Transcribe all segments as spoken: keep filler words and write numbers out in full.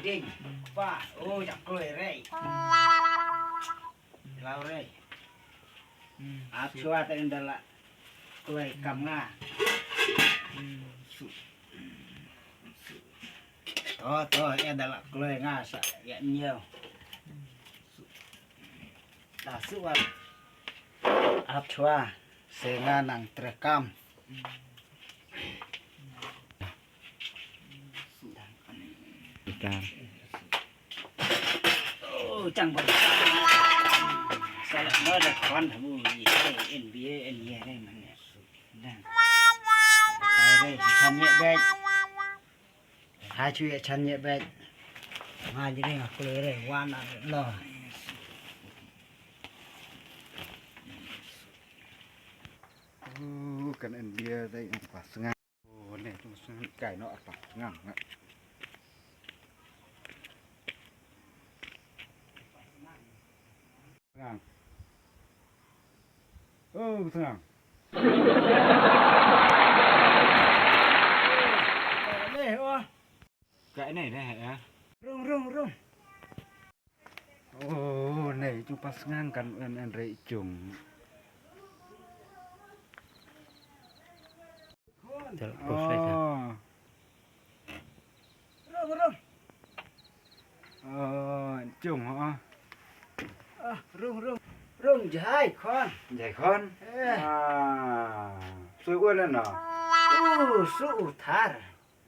Ding. Ba, oh, jak kloi rei. Lau rei. Ap chua te nda la kloi kam nga. To, to, ya da la kloi nga sa, ya nyo. Ta su ap. Ap chua, se nga nang trekam. Ikan. Oh, chang ba. Sa la no da kon bu ni, en bi en ye ne man ne. Dang. Ai re, chan ye bek. Ha chu ye chan ye bek. Ma ji re nga kule re, wan a lo. Uh, kan en bia dai ong pa sngang. Oh, ne, tu sngang kai no apa sngang. Sngang. Oh, sngang. Ka ne, oh. Ka ne, ne, ya. Rung, rung, rung. Oh, ne, chu pa sngang kan en, en rei chung. Tel, oh. Rung, rung. Oh, chung, oh. Ah, rung, rung. Rung jai khon. Jai khon? Eh. Ah. Sui wan na. Uh, su utar.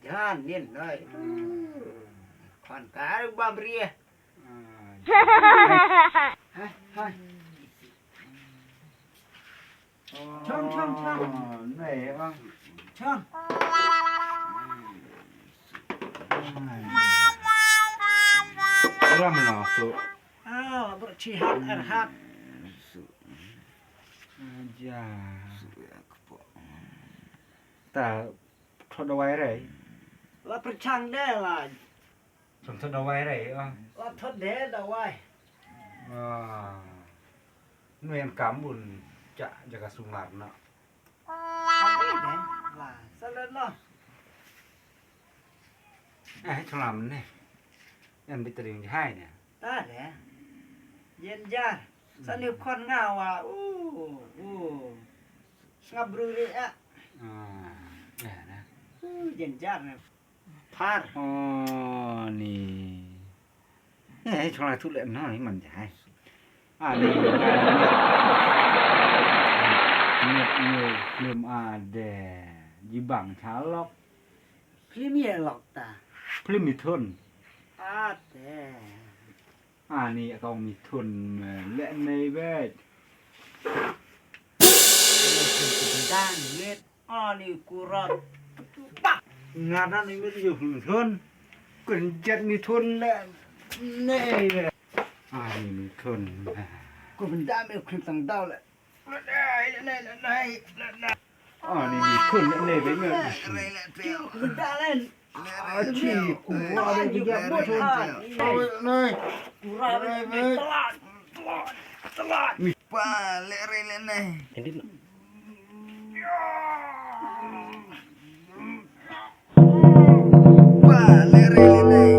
Jan nin noi. Hmm. Khon kar bam ria. Ah. Hai, hai. Chong, chong, chong. Chong. Ram na su. Ah, bro, chi hat, er hat. Aja. Ta thot dawai re. La perchang de la. Thot dawai re, ah. La thot de dawai. Ah. Nuen kam bun cha jaga sumar na. Ai de la. Salen no. Eh, chulam ne. Yan bitring jahai ne. Ta de. Jen jar. Sani khon nga wa. Uh, uh. Sngap bru ri a. Ah, ya na. Uh, jen jar ne. Par. Oh, ni. Eh, chong la tu le no, ni man jai. Ah, ni. Ni, ni, film a de. Jibang chalok. Film ye lok ta. Film i thun. Ate. Ani kong mi thun, eh, le nei bet. Dan yet ani kurat. Pak. Ngana ni mi yu mi thun. Kun jet mi thun le nei bet. Ani mi thun. Kun da mi kun tang dau le. Ani mi thun ne be ngan. Achi ku wa de ja bo. Nai. Mi pa le re le nai. Pa le re le nai.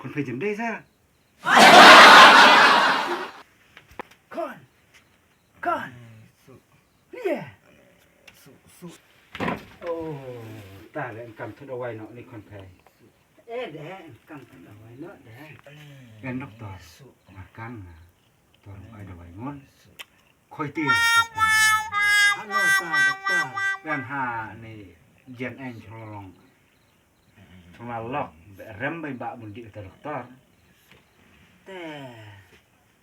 Kon phi jem dei sa. Kon. Kon. Lia. Su, su. Oh, ta le kam thot dawai no ni kon phi. Eh, de, kam thot dawai no de. Kan doktor. Makan. Tor ai dawai ngon. Khoi ti. Ano ta doktor. Kan ha ni jen en cholong. Chong la lok, be rem bai ba mun di ta doktor. Te,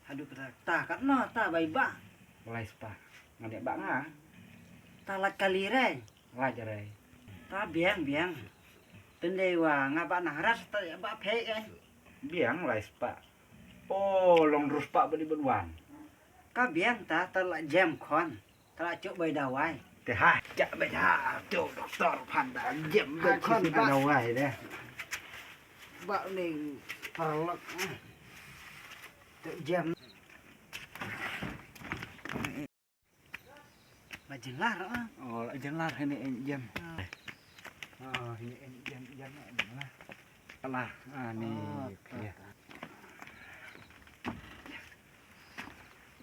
hadu kata ta kat no ta bai ba. Lai spa, ngan ba nga. Ta la kali re. Lai jare. Ta biang biang. Tendai wa nga ba nang ras ta ya ba phe eh. Biang lai spa. Oh, long rus pa ba di ba wan. Ka biang ta ta la jem khon. Tara chuk bai dawai. Te ha, chak bai ha, tu doktor phan da jem bai khon ba dawai de. Ba ning paralok. Tu jem. Ba jelar ah. Oh, jelar hene jem. Ah, ini, ini, ini, ini, ini, ini. Alah, ah, ni, oh, okey. Ta,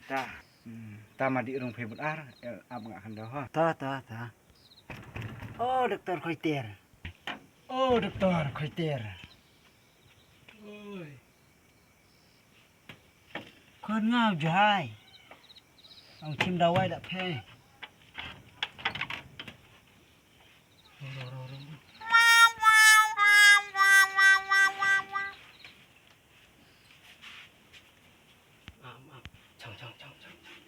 ta. Hmm, ta ma dih rung phi bun ar, eh, ap nga khyndew ha. Ta, ta, ta. Oh, doktor Khoitir. Oh, doktor Khoitir. Oi. Khun nga u Jai. Ong chim dawai da phe. Am, am. Chong, chong, chong, chong, chong.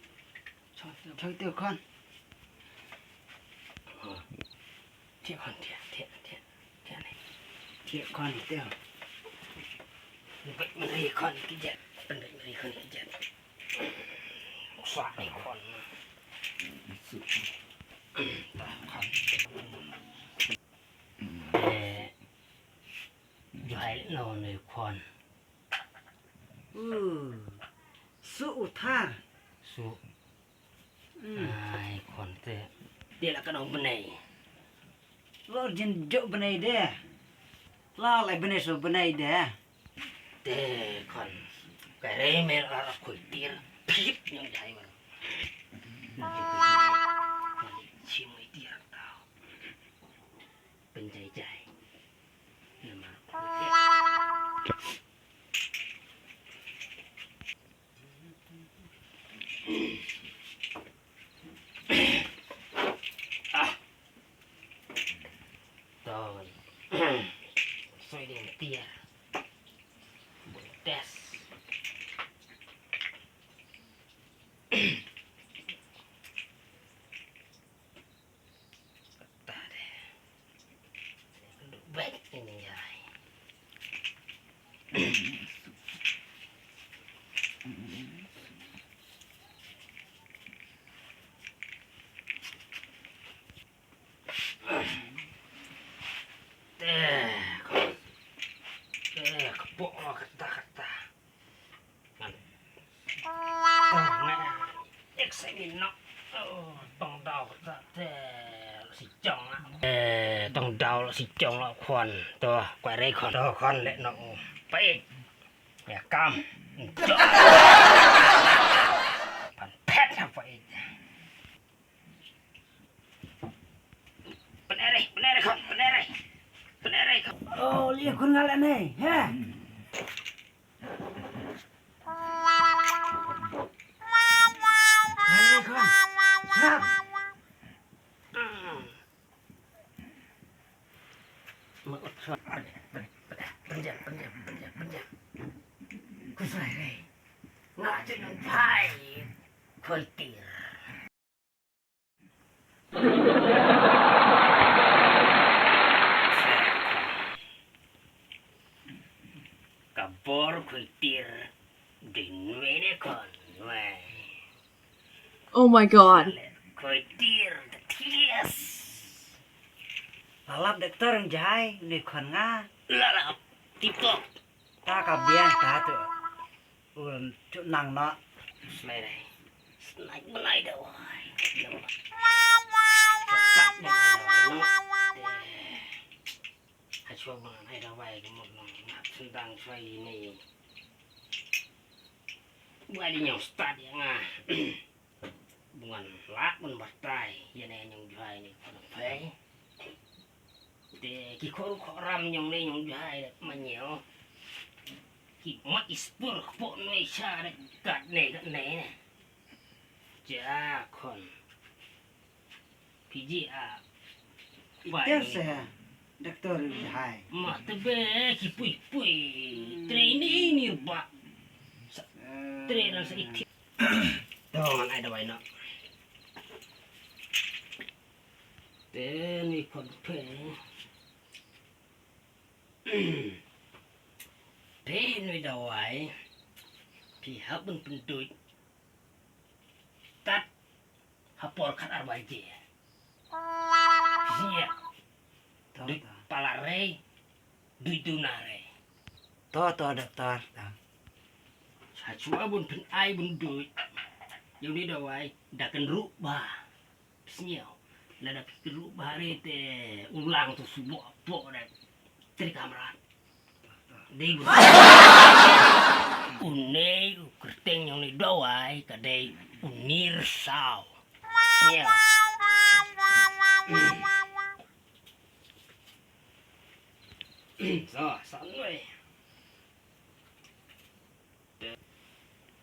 Chong, chong. Chong, chong, khun. Thiah khun, thiah, thiah, thiah, thiah ne. Thiah khun, thiah. Pynbeit mari khun ki jet. Pynbeit mari khun ki jet. Sa ni khun. Ta khun. Eh, Jai no ni khun. Uh, su utar. Su. Hmm. Ai, khun te. Te la ka nong bnai. Lor jin jok bnai de. La lai bnai so bnai de. Te khun. Ka re mer a Khoitir. Phit nyong Jai mer. Chim ngai tir tau. Pynjai jai. Namar Khoitir. Ah. Ton. Soi ding tia. Tes. Kata deh. Baik ini, Jai. Teh, teh, kepok lo kata, kata. Ngan. Tong, eh, examine no. Oh, tong daw kata, teh, si jong ah. Eh, tong daw si jong lo khun. To, kwai rei khun. To khun leh no. Pait. Ya kam. Pan phet ha pait. Pynere, pynere khun, pynere. Pynere khun. Oh, lieh khun nga leh ne, he. Pynere khun. Sap. Pynjam, pynjam, pynjam, pynjam. Kusai re. Nga la jin phai. Khoitir. Ka bor Khoitir dei nwe ne khun nwe. Oh my God. Khoitir the tears. Lalap doktor Jai ne khun nga. Lalap tip top. Ta ka biang ta tu. Un tu nang na. Smai dai. Snai menai dawai. Tetap menai dawai. Ha chua menai dawai ke mut nang. Nak sendang chua ini. Buat ini yang start ya nga. Bungan lak mun batai ya ne nyong juhai ni khun pei. Te ki khor khor ram nyong ne nyong juhai de manyeo. Ki mat ispur kpo noi sha de kat ne kat ne ne. Ja khun. Piji a. Ite se doktor juhai. Ma te be ki pui pui. Training ni ba. Training sa ikti. Dong ai dawai no. Te ni khun phe. Phe ni dawai. Phi hap ban pynduh. Tat. Ha por khat ar baje. Sia. To, duit to. Pala rei. Duit duna rei. To, to, doktor, to. Sa chua bun pyn ai bun duit. Ïa uni dawai da kan ruh ba. Sñiaw. Lada phi kyrduh bha re te u lang to suboh poh de. Tri kamrat. Dei gu. Une u kyrteng jong une dawai ka dei u nirsaw. Sniel. Sa, sa nui. Te,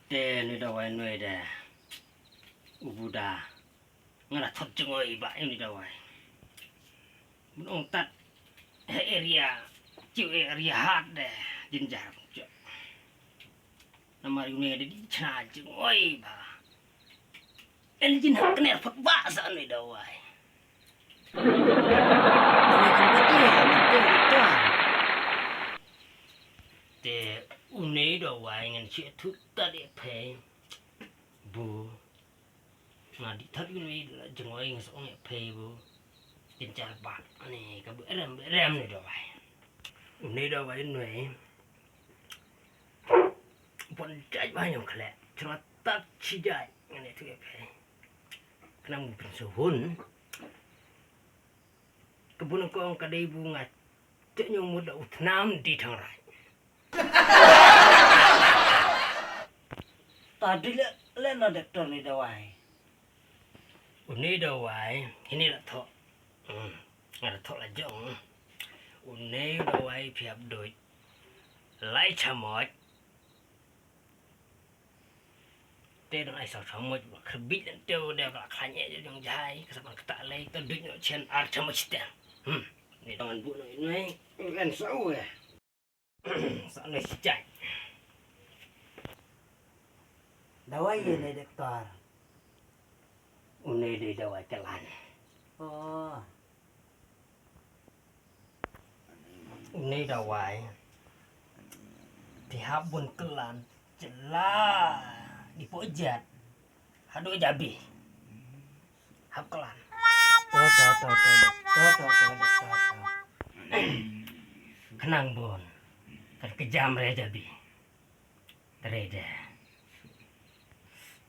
te une dawai nui de. U buda. Nga la thot jingoi ba une dawai. Mun ong tat. He area. Chiu area hat de. Jinjar. Namar une de di chna jingoi ba. En jin hak kner phot ba sa une dawai. Dawai kan ba dia, ba dia, ba dia. Te une dawai ngan chi thut ta de phe. Bu. Nga di thot une la jingoi nga song ya phe bu. Tin char bat. Ani ka bu rem, rem une dawai. Une dawai une. Pon jai ba nyong khle. Chra tat chi jai. Ngane tu ya phe. Khnang bu pynsuhun. Ka bun kong ka dei bu nga. Te nyong mut da u thnam di thang rai. Ta di le, le na doktor une dawai. Une dawai, hini la thoh. Hmm, nga la thoh la jong. Une dawai phi hap duh. Lai chamoch. Te dang ai saw chamoch ba khrbit dan te de ka khlaiñ e jong jai ka saban kata lei ta duh no chen ar chamoch te. Hmm. Ni dang bu no inai. Kan saw e. Sa no chai. Dawai ye ne doktor. Une dei dawai klan. Oh. Une dawai. Phi hap bun klan. Jela. Di po jat. Hadu jabi. Hap klan. To, to, to, to, to, to, to, to, to, to. Khnang bun. Kan kejam re jabi. Rede.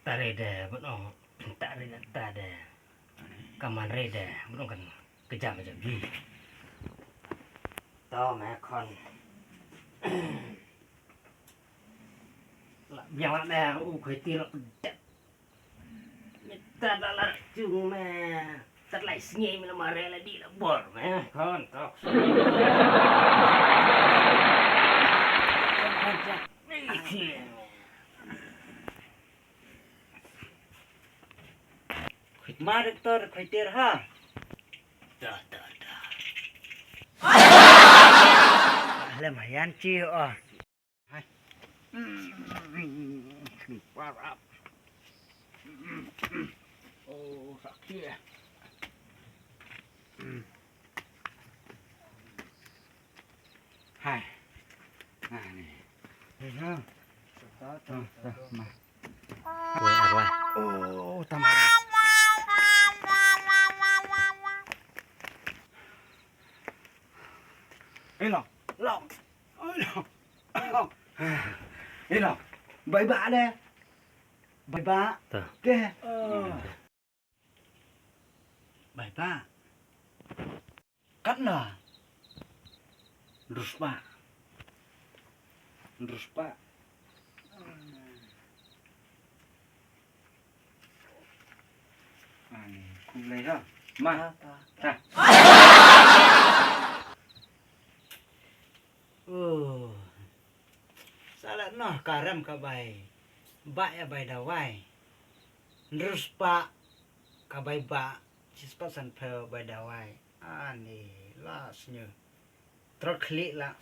Tarede, bun ong. Tarede, tade. Kaman rede, bun ong kan kejam jabi. To me khon. La biang la ne u khoi ti la pedet. Mita da la chung me. Tat lai sngi me la mare la di la bor me. Kon tok. Ma doktor khoi tir ha. Da da da. Lem hayan chi o. Hai. Parap. Oh, sakit. Hai. Nah, ni. Ni, ha. Tuh, tuh, ma. Wei arwah. Oh, tamara. Eh, lo. Lo. Ilo. Ilo. Bye bye de. Bye bye. Ta. Ke. Bye bye. Katna. Ruspa. Ruspa. Ani, khublei ha. Ma. Ta, ta. Ta. Oh. Sa la noh ka rem ka bai. Ba ïa bai dawai. Nrus pa ka bai ba. Chispah san phew bai dawai. Ani la sngew. Trok khlieh la.